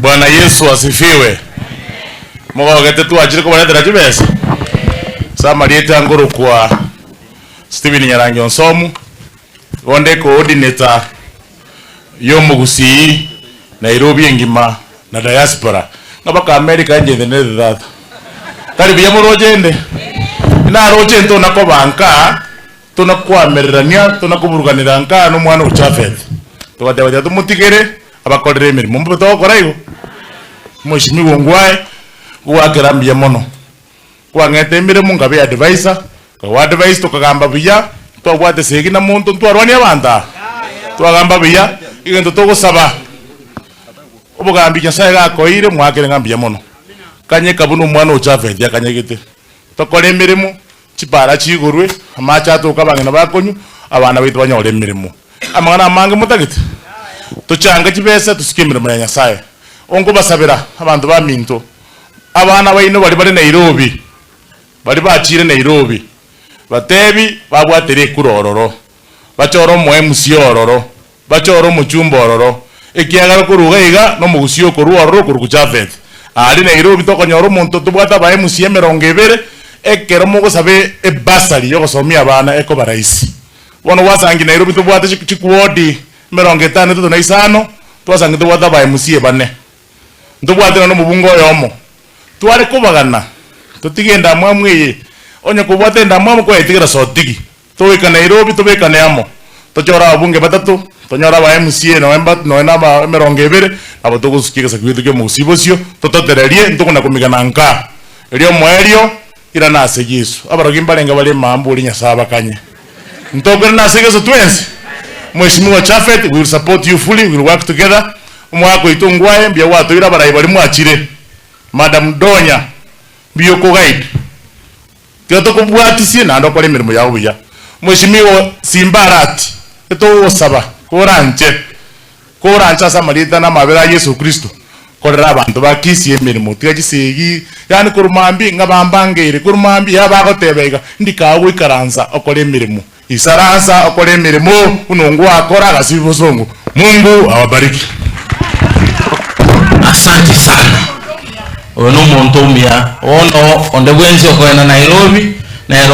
Bwana Yesu asifiwe. Mogogete twachire kobaretera chibesa? Ase amarieta nkorokwa Stephen Nyarangi Onsomu, igo nde coordinator y'omogusii Nairobi engima na diaspora. Ng'a baka America inche ntenenete tata. Tari buya moroche inde? Naroche ntona koba nka Tona koamererania, tona koburukanera nka nomwana o Jafeth. Togateba tiga tomotigere abakorere emeremo. Mbobe togokora igo? Omweshimiwa ongwae, ngogoakera mbuya mono. Kwang'ete emeremo nkabe advisor, nkagoa advice tokagamba buya, ntwabwate esegi na monto ntwarwania abanto aba. Twagamba buya, egento togosaba, obogambi Nyasaye gakoeire mwakere ng'a mbuya mono. Kanyeka buna omwana o Jafeth akanyegete. Tokore emeremo, Chipaara chiigorwe, amaache atoke abang'ina bakonywa, abana baito banyore emeremo. Amang'ana amange motagete? Tochange chibesa tusike emeremo ya Nyasae. Onkobasabera, abanto baminto, abana baino baria bare Nairobi, baria bachiire Nairobi, batebi babwatere ekura ororo, bachore omo-MC ororo, Bachore omochumba ororo, ekiagera korwa iga iga nomogusii okorwa ororo okorokwa Jafeth. Aaria Nairobi tokonyora omonto tobwate abaemusia 20 ekero mogosaba ebasari yogosomia abana ekoba rahisi. Bono gwasangi Nairobi tobwate chikuodi 53 na twasangi tobwate abaemusia bane. Ntobwate nonya nomobunge oyomo. Tware kobagana totige endamwamu eye, onye kobwate endamwamu kwayetigera sotigi. Togoika Nairobi tobekane amo, tochore ababunge batato, tonyore aba MCA noe mba noe na aba 20, nabo togosukia egesaku giaito ki'omogusii bosio, tototererie, ntokona komigana nka. Erio omoerio, irana ase Yeso. Abarogi mbarenge bare emambu oria Nyasae abakanye. Ntokoirana ase Yeso twensi? Mweshimiwa Japhet, we will support you fully, we will work together. Omogaka oito ngwaye, mbuya gwatoire abarai baria mwachire. Madam Donya, mbuya okoguide. Tiga tokobwatisie naende okore emeremo yao buya. Mweshimiwa Simba Arati, etogogosaba koranche, koranche ase amarieta na amabera a Yeso Kristo, korera abanto ba Kisii emeremo, tiga chisegi, yaani korwa mambia ng'a bambangeire, korwa mambia ya bagoteba iga, ndikao goikaransa okore emeremo. Isaransa okore emeremo buna ongwakora agasibi bosongo. Mungu awabariki. Asante sana. Oyo nomonto omuya. Bono onde bwensi okogenda Nairobi nere.